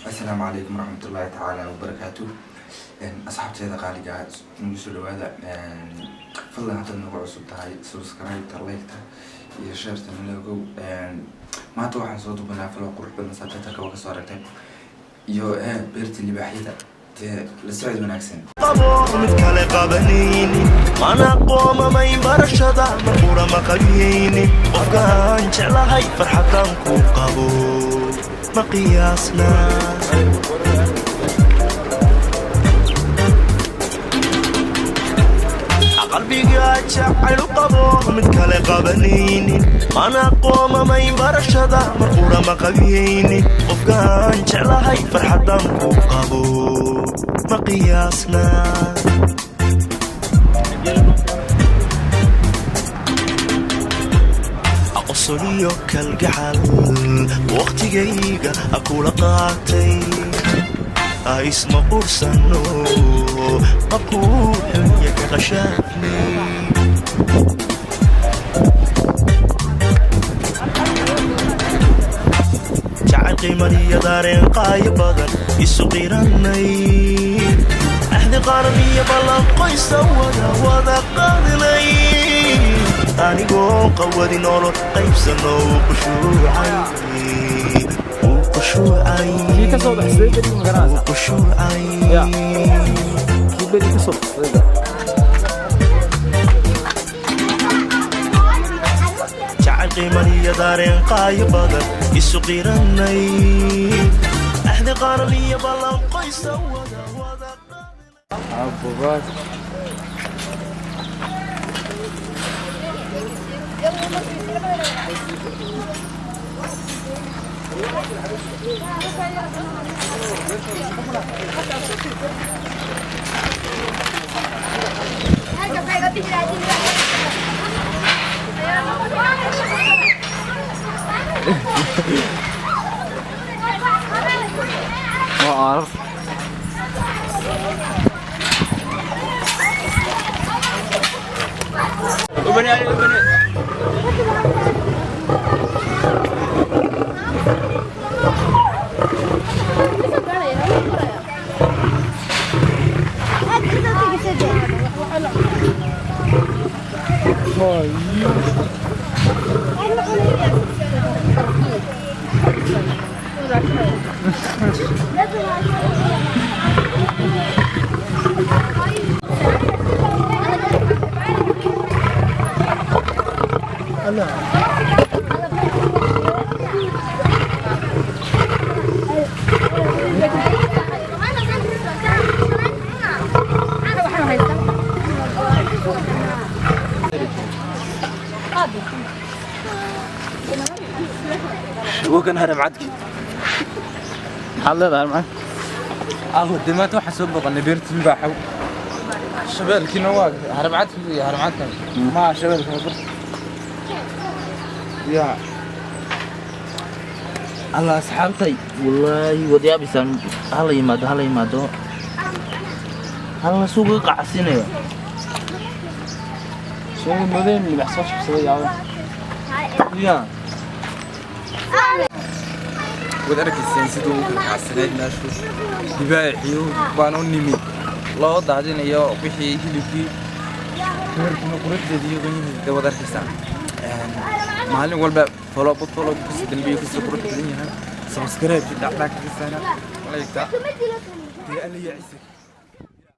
Asalaamu calaykum waraxmatullaahi tacaala wabarakaatu. Asxaabteeda qaaliga, nagu soo dhawaada. Fadlan haddaad nagu cusub tahay, subscribe-ta, like-ta iyo share-ta nala ogow. Maanta waxaan soo dubanaa vlog qurux badan, saa title-ka waa kasoo aragtay, iyo beerta libaaxyada. Dee la socod wanaagsan. Qabo mid kale qabanaynin, mana qoomamayn barashada, marqura ma qabiyeynin. Qofkaan jeclahay farxaddaan ku qabo ma qiyaasna. Qalbiga jacaylu qabo mid kale qabanaynin, mana qoomamayn barashada, marqura ma qabiyeynin. Qofkaan jeclahay farxaddaan ku qabo ma qiyaasna. Qosoliyo kalgacal wakhtigayga kula qaatay, isma qursano, qabkuu xunya ka qashaafnay. Jacayl qiimaniyo dareen qaayo badan isu qiranay, axdi qaran iyo ballan qoysa wada wada qaadnay, anigoo qawadi nolol qaybsano uu qushuucay, uu qushuucay. Kii ka soo baxsaday beriga, ma garanaysaa? Uu qushuucay. Ya. Kii beri ka soo baxsaday. Jacayl qiimaniyo dareen qaayo badan isu qiranay, axdi qaran iyo ballan qoysa wada wada qaadnay. Abubaas. Waa aarar. Wakan haramcadki. Maxaad leedahay, macallin? Allo, dee maanta waxaan soo booqanay beerta libaaxow. Shabeelkiina waa haramcadki iyo haramcadkan maa shabeelka bar ya Alla, asxaabtay, wallaahi waad yaabaysaan. Hala yimaado, hala yimaado, hala suuga qacsinaya. Soo madeen libax soo jabsaday yaaba. Ya waad arkayseen siduu u kalkacsaneyd meeshu. Libaaxiyo baan u nimi, loo daadinayo wixii hilibkii, beertuna quruxdeeda iyo qiimihiisa dee waad arkaysaan. Maalin walba vlog vlog kasii dambeeyo kasii qurux badan yahay. Subscribe dhacdhac kaga saara, like-ta dee. Alla ya ciise.